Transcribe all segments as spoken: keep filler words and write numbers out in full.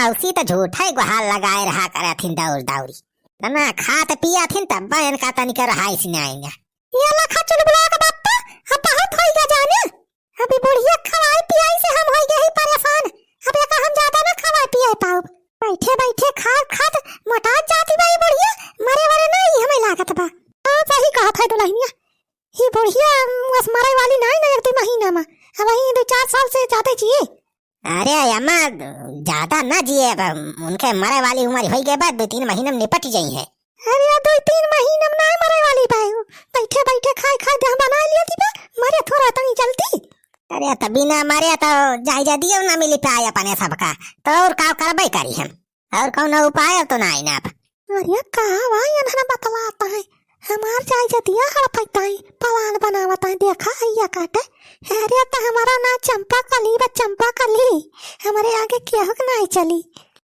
मौसी त झूठै गुहार लगाए रहा करथिन दौर दौरी। तना खात पियथिन तब इनका तनिक रहाइस नाहीं ना। ये लखा चुलबुला के बप्पा, अब बहुत होइगा जाने। अभी बुढ़िया खवाई पियाई से हम होइगे ही परेशान। अब एका हम ज्यादा ना खवाई पियाई पाउब। बैठे बैठे खात खात मोटात जाती बा ई बुढ़िया, मरे वरे ना ई हमें लागत बा। हाँ, सही कहत है दुलहिनिया। ई बुढ़िया बस मरे वाली नाहीं ना एक दुइ महीना मा। अबहीं दुइ चार साल से जादे जिए। अरे अम्मा, ज्यादा ना जिए, अब उनके मरे वाली उमर होइगे बा, दुइ तीन महीना मा निपट जइहैं। अरे, दुइ तीन महीना मा ना मरे वाली बा, बैठे बैठे खाए खाए देह बनाए लिया थी बा, मरे थोड़ा तनी जल्दी। अरे, तभी ना मरे तो जायजा दियो ना मिली पाए अपने सबका, तो और का करबे करी हम, और कौनो उपाय तो नाहीं ना अब। अरे, का बा, इन्हन बतलात है, हमार जायजा दिया हड़पैत है, पलान बनावत है, देखा हैया काटे। अरे, त हमारा ना चंपा कली बा, चंपा कली, हमरे आगे केहू के नाहीं चली।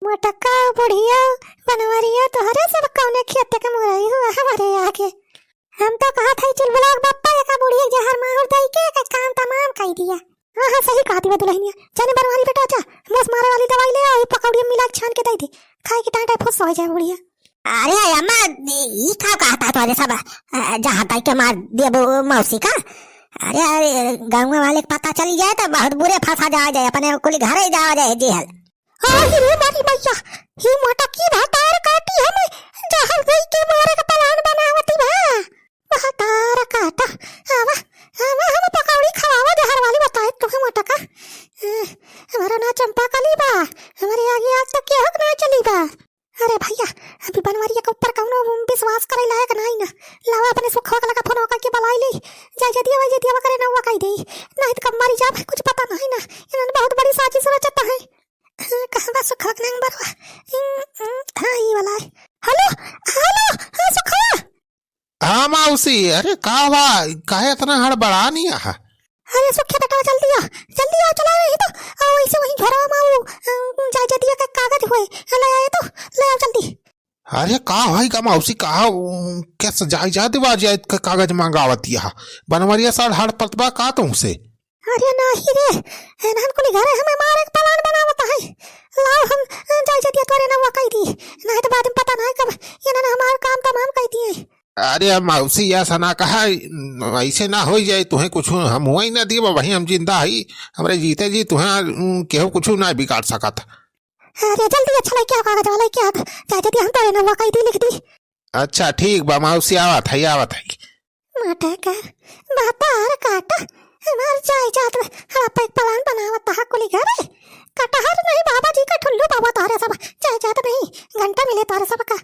मोटका, बुढ़िया, बनवरिया, तोहरे सब कौने खेते के मुरई हुआ हमरे आगे। हम तो कहत हई चुलबुला के बप्पा एका बुढ़िया के जहर माहुर दई के एकर काम तमाम कई दिया। हाँ, हाँ, सही कहती बा दुलहिनिया। जाने बनवारी बेटा, जा, बस मारे वाली दवाई ले आओ, ई पकौड़िया मिला के छान के दई दे, खाए के टाइम टाइम फुस हो जाए बुढ़िया। अरे अम्मा, ई का कहत है तोहरे सब, अ, जहाँ तक के मार देबो मौसी का? अरे, अरे, गाँव वाले के पता चली जाए तो बहुत बुरे फंसा जावा जाए, अपने कुल घरे जावा जाए जेहल। अरे रे मारी मैया, ही मोटकी भतार काटी हम जहर दई के मारे का प्लान बनावती बा। भतार काटा, आवा, आवा हम पकौड़ी खवावा जहर वाली बताए तुहे मोटका। अ, हमारा ना चंपा कली बा, हमरे आगे आज तक केहू के ना चली बा। अरे भैया, अभी बनवरिया के ऊपर कौनो विश्वास करे लायक नाहीं ना। लावा अपने सुखवा के लगा फोन करके बुलाई ले। जाए जदिया, वही जदिया करे ना हुआ कही दे। नाहीं तो कब मरी जाब, कुछ पता नाहीं ना। इन्हन बहुत बड़ी साजिश रचत है। कहाँ बा सुखवा के नंबर बा? हाँ, ई वाला है। हेलो, हेलो, हाँ सुखवा। हाँ मौसी, अरे का बा, काहे इतना हड़बड़ानी आहा? अरे सुखिया बेटा, जल्दी आ, जल्दी आ, चला रही तो। आ, वैसे वहीं घरवा मा वो, अ, जायजा दिया के कागज हुए, ले आए तो, ले आओ जल्दी। अरे का होइगा मौसी, का, उ, कैसे जायजा दिया, जायजा के कागज मंगावत यहा? बनवरिया साल हड़पत बा का तुमसे? अरे नाहीं रे, एनहन कुली घरे हमें मारे के प्लान बनावत है। लाओ हम, अ, जायजा दिया तोरे ना वो कही दी, नाहीं तो बाद में पता नाहीं कब इन्हन हमार काम तमाम कही दिए। अरे मौसी, ऐसा ना कहा, ऐसे ना होई जाए, तुहे कुछ हम हुआ ही ना दिए, वहीं हम जिंदा हई, हमरे जीते जी तुहे, उम, केहू कुछ ना बिगाड़ सकत। अरे जल्दी, अच्छा लेके आओ कागज वाला, लेके आओ, चाहे जल्दी हम तोरे नौवा कई दी, लिख दी। अच्छा ठीक बा मौसी, आवत है, आवत है। माटे का बाता अरे काटा, हमार जाए जात में हड़पे के प्लान बनावत तहा कुली घरे। कटहर नहीं बाबा जी का ठुल्लू बाबा तोहरे सब, जाए जात नहीं घंटा मिले तोहरे सब का।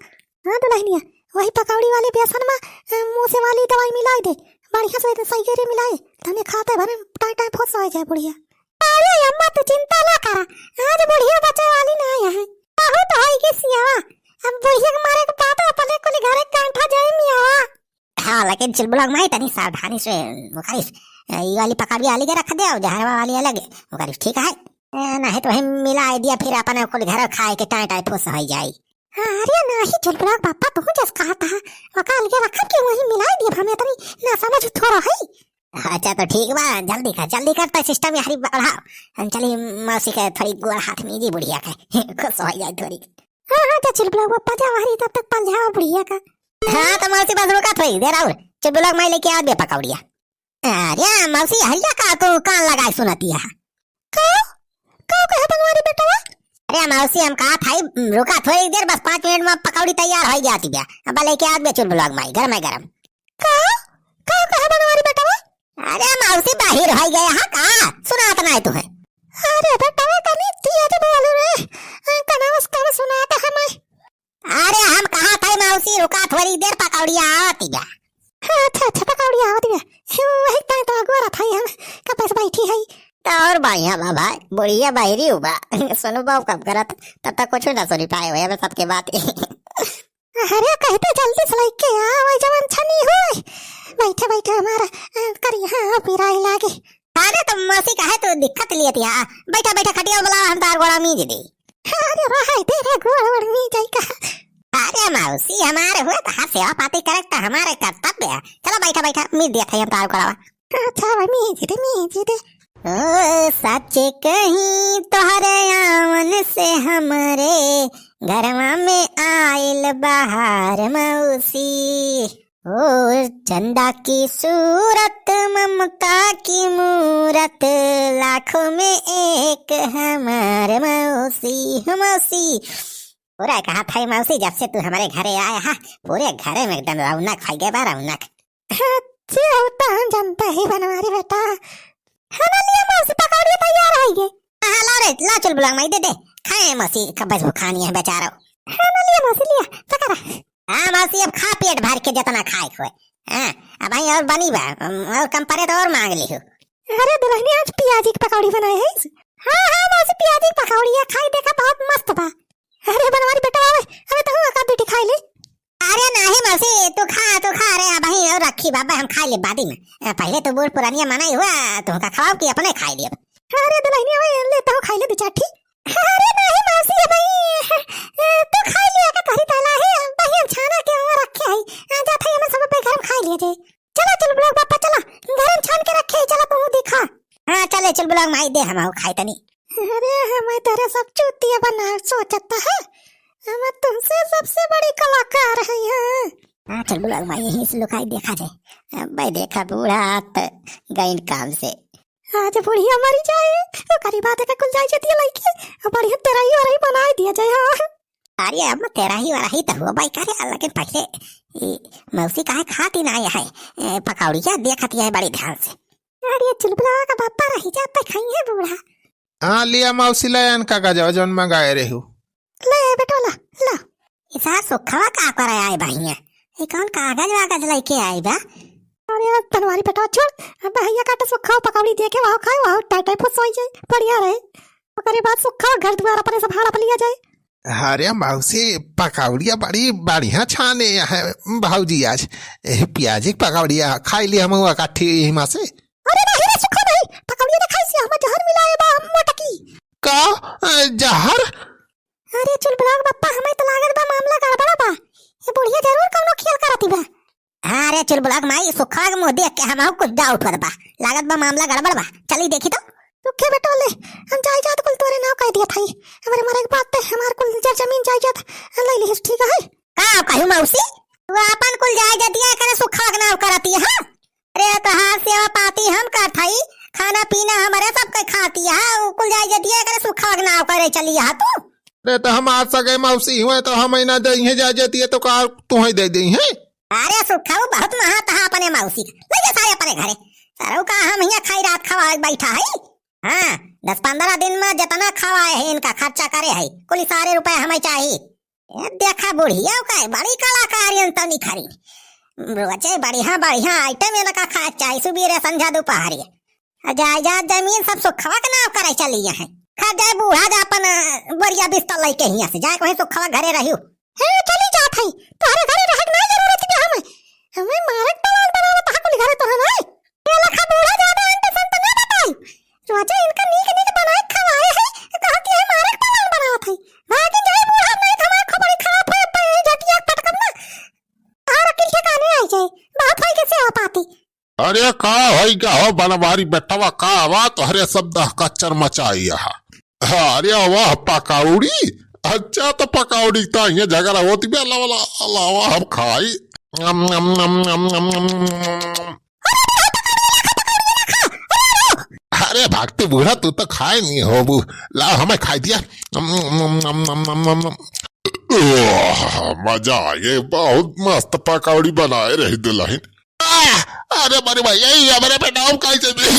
हाँ दुलहिनिया, वही पकौड़ी वाले बेसन मा, अ, मूसे वाली दवाई मिलाई दे, बढ़िया से सही करे मिलाई, तने खाते भरे टाइम टाइम फुस हो जाए बुढ़िया। अरे अम्मा, तू चिंता ना करा, आज बुढ़िया बचे वाली ना है, बहुत होई गई सियावा। अब बुढ़िया के मारे के बाद अपने कुल घरे गांठा जाए मियावा। हाँ, लेकिन चुलबुला माई तनी सावधानी से ओकरिस, ई वाली पकौड़ी अलगे रख दे और जहरवा वाली अलगे ओकरिस, ठीक है? ए, नहीं तो वही मिला दिया, फिर अपने कुल घर खाए के टाइम टाइम फुस हो जाई। हाँ, अरे नाही, चुलबुला बापा, तू जस कहत हा, ओका अलगे रखब के वही मिला दिया, हमें तनी ना समझ थोड़ा है। अच्छा तो ठीक बा, जल्दी कर, जल्दी कर, तो सिस्टम यारी बढ़ाओ। हम चली मौसी के थोड़ी गोड़ हाथ में जी बुढ़िया के, खुश हो जाए थोड़ी। हाँ, हाँ, जा चुलबुला बापा, जा वही तब तक पलझावा बुढ़िया का। हाँ, तो मौसी बस रुका थोड़ी देर और, चुलबुला माई लेके आ दे पकौड़िया। अरे मौसी, हरिया का तू कान लगाए सुनती है? का? का कहे बनवारी बेटवा? अरे मौसी, हम कहा था, रुका थोड़ी देर, बस पाँच मिनट में पकौड़ी तैयार हो जाती बा। अब लेके आ बे चुलबुला माई, गरम है गरम। का? का कहे बनवारी बेटवा? अरे मौसी, बाहिर हो गया है का? सुनात नहीं तुम्हें? अरे बेटवा, तनी तेज बोल रे, कनावस कम सुनात है मैं। अरे हम कहा था मौसी, रुका थोड़ी देर, पकौड़िया आवत बा। हाँ, अच्छा, अच्छा, पकौड़िया आवत बा। वही ताई तो अगोरा था हम, कब से बैठी है। तो और बढ़िया बा भाई, बुढ़िया बहरी हुआ। सुनो बाबू कब करत, तब तक कुछ ना सुनी पाए हुए हमें सबके बात। अरे कहते जल्दी से लेके आ, वही जवन छनी हुए। बैठे बैठे हमारा, अ, करिया पिराए लागे। अरे तो मौसी काहे तू दिक्कत लिए थी? हाँ, बैठा बैठा खटिया बुलावा, हम तार गोड़ा मीज दे। अरे रहे दे रे, गोड़ वोड़ मीज जाई का। अरे मौसी, हमारे हुए तो हर सेवा पाती करे तो हमारे कर्तव्य है। चलो बैठा बैठा मीज दिया था हम तार गोड़ावा। अच्छा भाई, मीज दे, मीज दे। ओ सच कहीं तोहरे आवन से हमरे घरवा में आइल बहार मौसी। ओ चंदा की सूरत ममता की मूरत लाखों में एक हमार मौसी, हो मौसी। पूरा कहा था मौसी, जब से तू हमारे घरे आया है, पूरे घरे में एकदम रौनक फैल गया बा, रौनक। अच्छे हो तो हम जानते ही बनवारी बेटा। है ना, लिया मौसी, पकौड़ी तैयार है ये। हाँ, ला रे, ला चुलबुलाग माई, दे दे। खाए मौसी, कब्बे से भुखानी है बेचारो। है ना, लिया मौसी, लिया, पकड़ा। हाँ मौसी, अब खा पेट भर के जितना खाए खोए। हाँ, अब भाई और बनी बा, अम, और कम परे तो और मांग लिहू। अरे दुल्हनी, आज पियाजी की पकौड़ी बनाए है। हाँ, हाँ मौसी, पियाजी की पकौड़ी है, खाई देखा, बहुत मस्त बा। अरे बनवारी बेटा, आवे, अरे तहु का बेटी खाई ले। अरे नाही मौसी, तू खा, तू खा। अरे अबही और रखी बाबा, हम खाई ले बादी में। अ, पहिले तो बूढ़ पुरानिया मना ही हुआ, तुमका खवाओ कि अपने खाई ले अब। अरे दुल्हनिया, आवे, ले तहु खाई ले दो चार ठी। अरे नाही मौसी, अबही, अ, तू खाई लिया का करी ताला है, अबही हम छाना के वो रखे है। आ जात है, हम सब पे गरम खाई लिए जाए। चला चुलबुलाग बापा, चला, गरम छान के रखे, चला बहू देखा। हाँ चले चुलबुलाग माई, दे हम खाई तनी। अरे हमें तेरे सब चूतिया बना सोचता है, हम तुमसे सबसे बड़ी कलाकार है यहाँ। हाँ चुलबुलाग माई, यहीं से लुकाई देखा जाए। अब भाई देखा बूढ़ा तो गइन काम से। आज बुढ़िया मरी जाए, ओकरी बाद का कुल जाए जतिया लइके, बढ़िया तेरही वरही बनाए दिया जाए। हाँ। अरे अब तेरही वरही तो हो भाई करे, लेकिन पहिले ई मौसी काहे खाती ना है, ए, पकौड़िया देखती है बड़ी ध्यान से। अरे चुलबुला का बापा रही जाता खाई है बूढ़ा। हाँ लिया मौसी, ले अनका गजवा जौन मंगाए रहू। ले बेटोला, ला। इसा सुखवा का करे आए बहिया? ये कौन कागज वागज लेके आए बा? अरे बनवारी बेटा छोड़, अब भैया का तो सुखवा पकौड़ी दे के वहाँ खाए, वहाँ टाई टाई फुस होई जाए, बढ़िया रहे। ओकरे बाद सुखवा घर दुआर अपने संभाल अपने लिया जाए। अरे मौसी, पकौड़िया बड़ी बढ़िया छाने है भौजी आज। ए, पियाजी के पकौड़िया खाई ली हम इकट्ठी हिमा से। अरे नहीं रे सुखवा नहीं, पकौड़िया ना खाई सी, हम जहर मिलाए बा मोटकी। का? ए, जहर? अरे चुलबुलाग बप्पा, हमें तो लागत बा मामला गड़बड़ा बा। ये बुढ़िया जरूर कौनो खेल करती बा। हाँ रे चुलबुलाग माई, सुखवा के मुँह देख के हमहू कुछ डाउट होत बा। लागत बा मामला गड़बड़ बा। चली देखी तो। रुके बेटो ले, हम जायदाद कुल तोरे नाव कह दिया था। हमारे मरे के बाद ते हमार कुल जर जमीन जायदाद ले लिहिस, ठीक है? का कहू मौसी? तू आपन कुल जायदादिया करे सुखवा के नाव करती है, हाँ? अरे तोहार सेवा पाती हम करत हई, खाना पीना हमरे सबके खाती है, उ कुल जायदादिया करे सुखवा के नाव करे चली है तू। अरे तो हमार सगे मौसी हुए तो हम ही ना दे हैं जायदादिया तो का तू ही दे दे हैं? अरे सुखऊ बहुत महत हा अपने मौसी का। ले जा सारे अपने घरे। सरऊ का हम हियाँ खाई रात खवा बैठा है। हाँ, दस पन्द्रह दिन में जितना खवाए है इनका खर्चा करे है, कुल सारे रुपए हमें चाही। ए, देखा बुढ़िया का है, बड़ी कलाकारी अंतनी खरी। रोजे बढ़िया बढ़िया आइटम इनका खाए चाही, सुबेरे संझा दोपहरिया। आ जायदाद जमीन सब सुखवा के नाव करे चली है। खा जाए बूढ़ा जा अपन, अ, बोरिया बिस्तर लेके हियाँ से जाए, कहीं सुखवा घरे रहियो। हे, चली जात हई, तोहरे घरे रहे के ना जरूरत बा हमें। हमें मारे के प्लान बनावत हा कुल घरे तोहरे नहीं। ये लखा बूढ़ा ज्यादा अंत संत ना बताई। रोजे इनका नीक नीक बनाए के खवाए है, कहती है मारे के प्लान बनावत है। भागी जाए बूढ़ा, नहीं तो हमार खोपड़ी खराब है, अब यही झटिया पटकब ना। और अकिल ठिकाने आई जाए, बहुत होई के सेवा पाती। अरे का होई का हो बनवारी बेटवा, का आवा तोहरे सब दह कच्चर मचाई हा। अरे वाह पकौड़ी, अच्छा तो पकौड़ी ता ये झगड़ा होती बे, लावा, लावा, लावा, हम खाई। नम, नम, नम। अरे भागती बूढ़ा, तू तो खाए नहीं होबू, लाओ हमें खाई दिया। नम, नम, नम। ओह, मजा आ गया, बहुत मस्त पकौड़ी बनाए रही दुल्हन। आह! अरे बड़ी भैया, ये हमारे पे नाम काहे चल रही?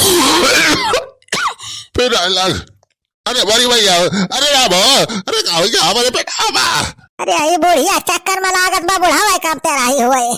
फिर आए लाग। अरे बड़ी भैया, अरे राम हो, अरे का हो गया हमारे पे नाम आ? अरे ये बुढ़िया चक्कर में लागत बा, बुढ़ावा काम तेरा ही होए।